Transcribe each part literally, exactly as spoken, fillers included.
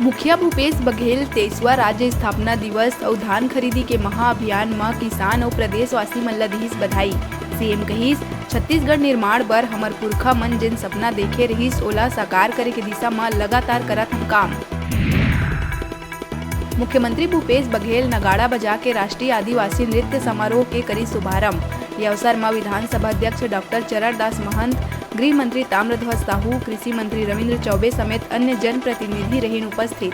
मुखिया भूपेश बघेल तेईसवाँ राज्य स्थापना दिवस अउ धान खरीदी के महा अभियान म किसान अउ प्रदेशवासी मन ल दिहिस बधाई। सीएम कहिस, छत्तीसगढ़ निर्माण बर हमर पुरखा मन जेन सपना देखे रिहिस, ओला साकार करे के दिशा म लगातार करत हन काम। मुख्यमंत्री भूपेश बघेल नगाड़ा बजा के राष्ट्रीय आदिवासी नृत्य समारोह के करिस शुभारंभ। ये अवसर म विधानसभा अध्यक्ष डॉक्टर चरणदास महंत, गृह मंत्री ताम्रध्वज साहू, कृषि मंत्री रविंद्र चौबे समेत अन्य जनप्रतिनिधि रहिन उपस्थित।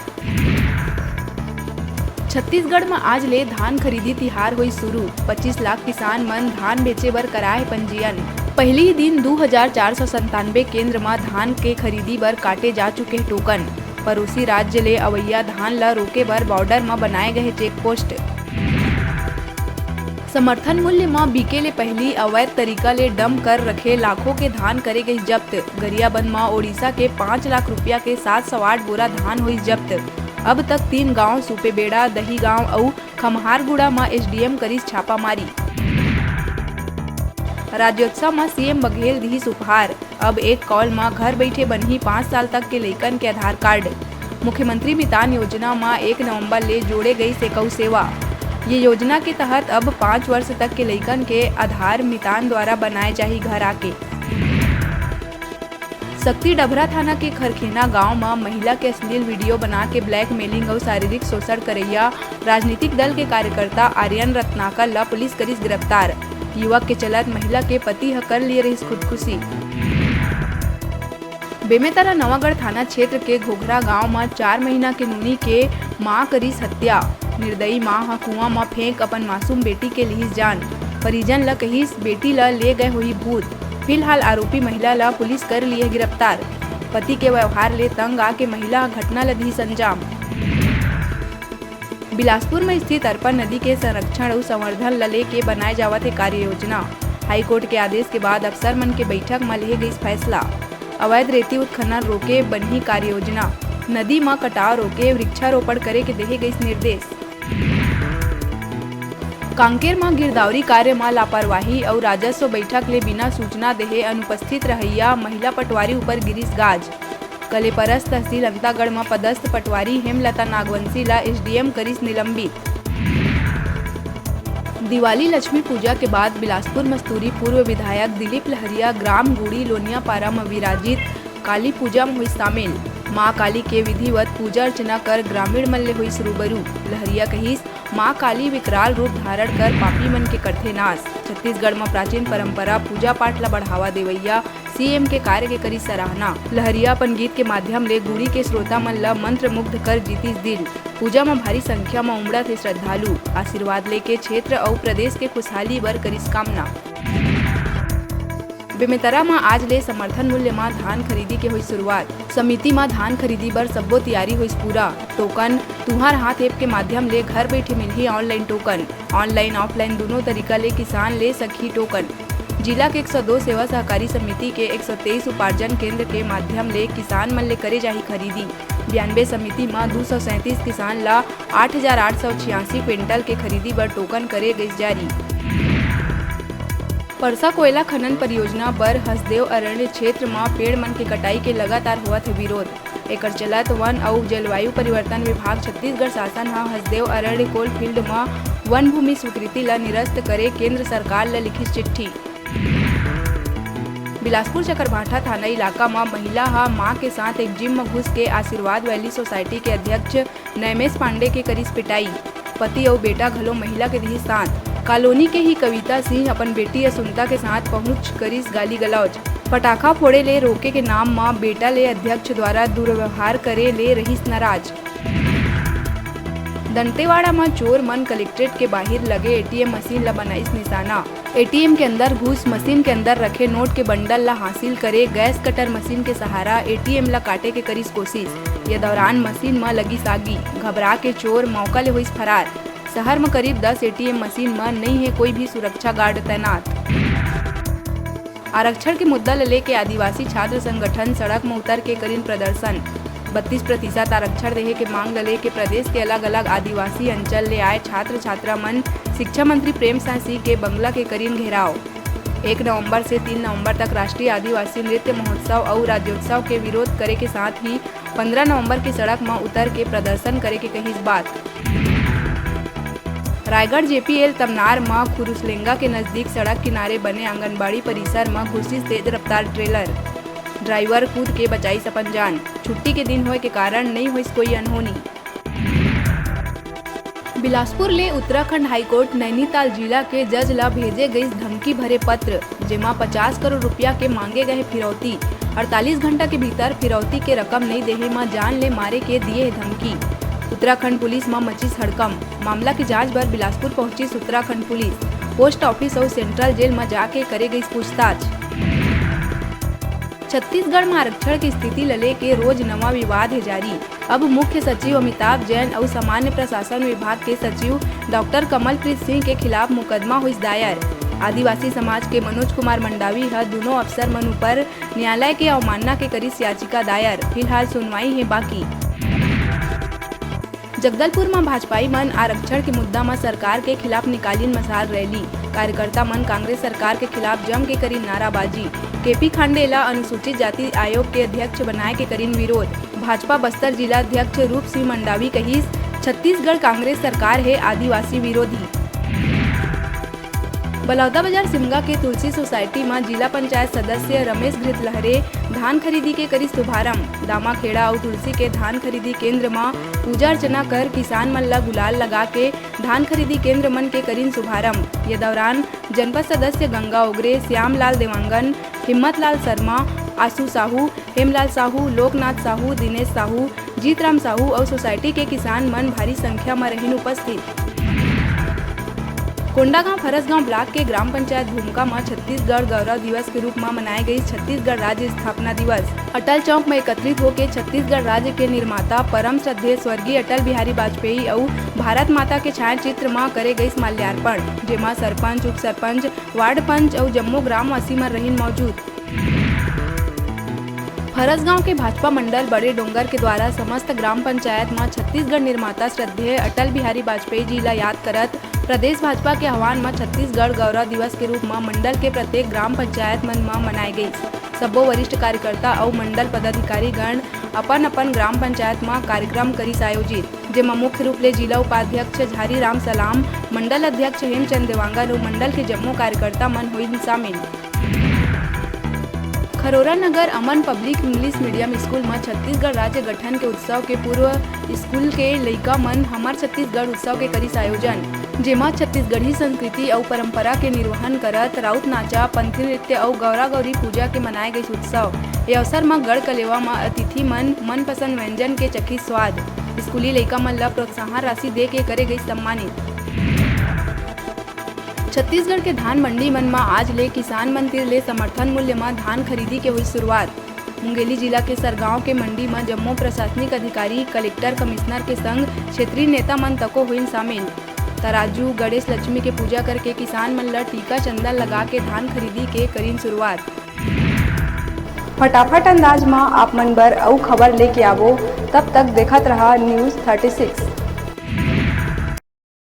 छत्तीसगढ़ म आज ले धान खरीदी तिहार होई शुरू। पच्चीस लाख किसान मन धान बेचे बर कराए हे पंजीयन। पहिली ही दिन दू हजार चार सौ संतानवे केंद्र म धान के खरीदी बर काटे जा चुके हे टोकन। पड़ोसी राज्य ले अवइया धान ल रोके बर बॉर्डर म बनाए गए हे चेक पोस्ट। समर्थन मूल्य म बिके ले पहिली अवैध तरीका ले डंप कर रखे लाखों के धान करे गई जब्त। गरियाबंद म ओडिशा के पाँच लाख रुपया के सात सौ आठ बोरा धान होइस जब्त। अब तक तीन गांव सुपेबेड़ा, दहीगांव अउ खम्हारगुड़ा म एसडीएम करिस छापामारी। राज्योत्सव म सीएम बघेल दिहिस उपहार। अब एक कॉल म घर बइठे बनही पाँच साल तक के लइकन के आधार कार्ड। मुख्यमंत्री मितान योजना म एक नवंबर ले जोड़े गइस एकऊ सेवा। ये योजना के तहत अब पाँच वर्ष तक के लइकन के आधार मितान द्वारा बनाए जाही घर आके। सक्ती डभरा थाना के खरखेना गांव म महिला के अश्लील वीडियो बना के ब्लैकमेलिंग अउ शारीरिक शोषण करइया राजनीतिक दल के कार्यकर्ता आर्यन रत्नाकर ल पुलिस करिस गिरफ्तार। युवक के चलत महिला के पति ह कर लिए रहिस खुदकुशी। बेमेतरा नवागढ़ थाना क्षेत्र के घोघरा गांव म चार महीना के नूनी के मां करिस हत्या। निर्दयी मां ह कुआं म फेंक अपन मासूम बेटी के लिहिस जान। परिजन ल कहिस, बेटी ल ले गए होही भूत। फिलहाल आरोपी महिला ल पुलिस कर लिए गिरफ्तार। पति के व्यवहार ले तंग आके महिला ह घटना ल दिहिस अंजाम। बिलासपुर म स्थित अरपा नदी के संरक्षण अउ संवर्धन ल लेके बनाए जावत हे कार्य योजना। हाईकोर्ट के आदेश के बाद अफसर मन के बैठक म लेहे गइस फैसला। अवैध रेती उत्खनन रोके बनही कार्य योजना। नदी म कटाव रोके वृक्षारोपण करे के देहे गइस निर्देश। कांकेर म गिरदावरी कार्य म लापरवाही अउ राजस्व बैठक ले बिना सूचना देहे अनुपस्थित रहइया महिला पटवारी ऊपर गिरिस गाज। कलेपरस तहसील अंतागढ़ म पदस्थ पटवारी हेमलता नागवंशी ला एसडीएम करिस निलंबित। दिवाली लक्ष्मी पूजा के बाद बिलासपुर मस्तूरी पूर्व विधायक दिलीप लहरिया ग्राम गुड़ी लोनियापारा म विराजित काली पूजा म होइस शामिल। मां काली के विधिवत पूजा अर्चना कर ग्रामीण मन ले होइस रूबरू। लहरिया कहिस, मां काली विकराल रूप धारण कर पापी मन के करथे नाश। छत्तीसगढ़ म प्राचीन परंपरा पूजा पाठ ल बढ़ावा देवइया सीएम के कार्य के करिस सराहना। लहरिया अपन गीत के माध्यम ले गुड़ी के श्रोता मन ल मंत्रमुग्ध कर जीतिस दिल। पूजा म भारी संख्या म उमड़त हे श्रद्धालु। आशीर्वाद लेके क्षेत्र अउ प्रदेश के खुशहाली बर करिस कामना। बेमेतरा म आज ले समर्थन मूल्य म धान खरीदी के होइस शुरुआत। समिति म धान खरीदी बर सब्बो तियारी होइस पूरा। टोकन तुंहर हाथ ऐप के माध्यम ले घर बइठे मिलही ऑनलाइन टोकन। ऑनलाइन ऑफलाइन दुनों तरीका ले किसान ले सकही टोकन। जिला के एक सौ दो सेवा सहकारी समिति के एक सौ तेईस उपार्जन केंद्र के माध्यम ले किसान मन ले करे जाही खरीदी। बयानबे समिति म दू सौ सैंतीस किसान ल आठ हजार आठ सौ छियासी क्विंटल के खरीदी बर टोकन करे गइस जारी। परसा कोयला खनन परियोजना बर हसदेव अरण्य क्षेत्र म पेड़ मन के कटाई के लगातार होवत हे विरोध। एकर चलत वन अउ जलवायु परिवर्तन विभाग छत्तीसगढ़ शासन ह हसदेव अरण्य कोल फील्ड म वन भूमि स्वीकृति ल निरस्त करे केंद्र सरकार ल लिखिस चिट्ठी। बिलासपुर चकरभाठा थाना इलाका म महिला ह मां के साथ एक जिम म घुस के आशीर्वाद वैली सोसाइटी के अध्यक्ष नैमेश पांडे के करिस पिटाई। पति अउ बेटा घलो महिला के दिहिस साथ। कॉलोनी के ही कविता सिंह अपन बेटी असुंता के साथ पहुंच करिस गाली गलौज। पटाखा फोड़े ले रोके के नाम म बेटा ले अध्यक्ष द्वारा दुर्व्यवहार करे ले रहिस नाराज। दंतेवाड़ा म चोर मन कलेक्ट्रेट के बाहिर लगे एटीएम मशीन ल बनाइस निशाना। एटीएम के अंदर घुस मशीन के अंदर रखे नोट के बंडल ल हासिल करे, गैस कटर मशीन के सहारा एटीएम ल काटे के करिस कोशिश। ये दौरान मशीन म लगिस आगी। घबरा के चोर मौका ले होइस फरार। शहर म करीब दस एटीएम मशीन म नइ हे कोई भी सुरक्षा गार्ड तैनात। आरक्षण के मुद्दा ल लेके आदिवासी छात्र संगठन सड़क म उतर के करिन प्रदर्शन। बत्तीस प्रतिशत आरक्षण देहे के मांग ल लेके प्रदेश के अलग-अलग आदिवासी अंचल ले आए छात्र-छात्रा मन शिक्षा मंत्री प्रेमसाय सिंह के बंगला के करिन घेराव। एक नवंबर से तीन नवंबर तक राष्ट्रीय आदिवासी नृत्य महोत्सव अउ राज्योत्सव के विरोध करे के साथ ही पंद्रह नवंबर के सड़क म उतर के प्रदर्शन करे के कहिस बात। रायगढ़ जेपीएल तमनार म खुरुसलेंगा के नजदीक सड़क किनारे बने आंगनबाड़ी परिसर म घुसिस तेज रफ्तार ट्रेलर। ड्राइवर कूद के बचाइस अपन जान। छुट्टी के दिन होए के कारण नइ होइस कोई अनहोनी। बिलासपुर ले उत्तराखंड हाईकोर्ट नैनीताल जिला के जज ला भेजे गइस धमकी भरे पत्र, जेमा पचास करोड़ रुपया के मांगे गए फिरौती। अड़तालीस घंटा के भीतर फिरौती के रकम नइ देहे म जान ले मारे के दिए हे धमकी। उत्तराखंड पुलिस म मचिस हड़कंप। मामला के जांच बर बिलासपुर पहुंचिस उत्तराखंड पुलिस। पोस्ट ऑफिस अउ सेंट्रल जेल म जाके करे गइस पूछताछ। छत्तीसगढ़ म आरक्षण के स्थिति ल लेके रोज नवा विवाद हे जारी। अब मुख्य सचिव अमिताभ जैन अउ सामान्य प्रशासन विभाग के सचिव डॉक्टर कमलप्रीत सिंह के खिलाफ मुकदमा होइस दायर। आदिवासी समाज के मनोज कुमार मंडावी ह दुनों अफसर मन ऊपर न्यायालय के अवमानना के करिस याचिका दायर। फिलहाल सुनवाई हे बाकी। जगदलपुर म भाजपाई मन आरक्षण के मुद्दा म सरकार के खिलाफ निकालिन मशाल रैली। कार्यकर्ता मन कांग्रेस सरकार के खिलाफ जम के करिन नाराबाजी। केपी खांडे ला अनुसूचित जाति आयोग के अध्यक्ष बनाए के करिन विरोध। भाजपा बस्तर जिला अध्यक्ष रूप सिंह मंडावी कहिस, छत्तीसगढ़ कांग्रेस सरकार हे आदिवासी विरोधी। बलौदाबाजार सिमगा के तुलसी सोसाइटी म जिला पंचायत सदस्य रमेश घृत लहरे धान खरीदी के करिस शुभारंभ। दामाखेड़ा अउ तुलसी के धान खरीदी केंद्र म पूजा अर्चना कर किसान मन ल गुलाल लगा के धान खरीदी केंद्र मन के करिन शुभारंभ। ये दौरान जनपद सदस्य गंगा ओगरे, श्यामलाल देवांगन, हिम्मतलाल शर्मा, आशु साहू, हेमलाल साहू, लोकनाथ साहू, दिनेश साहू, जीतराम साहू अउ सोसाइटी के किसान मन भारी संख्या म रहिन उपस्थित। कोंडागांव फरसगांव ब्लॉक के ग्राम पंचायत भूमका म छत्तीसगढ़ गौरव दिवस के रूप म मनाए गई छत्तीसगढ़ राज्य स्थापना दिवस। अटल चौक म एकत्रित होके छत्तीसगढ़ राज्य के निर्माता परम श्रद्धेय स्वर्गीय अटल बिहारी वाजपेयी अउ भारत माता के छायाचित्र म करे गइस माल्यार्पण, जेमा सरपंच, उप सरपंच, वार्ड पंच अउ जम्मो ग्रामवासी मन रहिन मौजूद। फरसगांव के भाजपा मंडल बड़े डोंगर के द्वारा समस्त ग्राम पंचायत म छत्तीसगढ़ निर्माता श्रद्धेय अटल बिहारी वाजपेयी जी ला याद करत प्रदेश भाजपा के आह्वान म छत्तीसगढ़ गौरव दिवस के रूप म मंडल के प्रत्येक ग्राम पंचायत मन म मनाए गइस। सब्बो वरिष्ठ कार्यकर्ता अउ मंडल पदाधिकारी गण अपन-अपन ग्राम पंचायत म कार्यक्रम करिस आयोजित, जेमा मुख्य रूप ले जिला उपाध्यक्ष झारी राम सलाम, मंडल अध्यक्ष हेमचंद देवांगन अउ मंडल के जम्मो कार्यकर्ता मन होइन शामिल। खरोरा नगर अमन पब्लिक इंग्लिश मीडियम स्कूल म छत्तीसगढ़ राज्य गठन के उत्सव के पूर्व स्कूल के लइका मन हमर छत्तीसगढ़ उत्सव के करिस आयोजन, जेमा छत्तीसगढ़ी संस्कृति अउ परंपरा के निर्वहन करत राउत नाचा, पंथी नृत्य अउ गौरा गौरी पूजा के मनाए गइस उत्सव। ए अवसर म गढ़ कलेवा म अतिथि मन मनपसंद व्यंजन के चखिस स्वाद। स्कूली लइका मन ल प्रोत्साहन राशि दे के करे गइस सम्मानित। छत्तीसगढ़ के धान मंडी मन म आज ले किसान मन तिर ले समर्थन मूल्य म धान खरीदी के होइस शुरुआत। मुंगेली जिला के सरगांव के मंडी म जम्मो प्रशासनिक अधिकारी, कलेक्टर, कमिश्नर के संग क्षेत्रीय नेता मन तको होइन शामिल। तराजू, गणेश लक्ष्मी के पूजा करके किसान मन ल टीका चंदन लगा के धान खरीदी के करिन शुरुआत। फटाफट अंदाज म आप मन बर अउ खबर लेके आवो, तब तक देखत रहा News thirty six।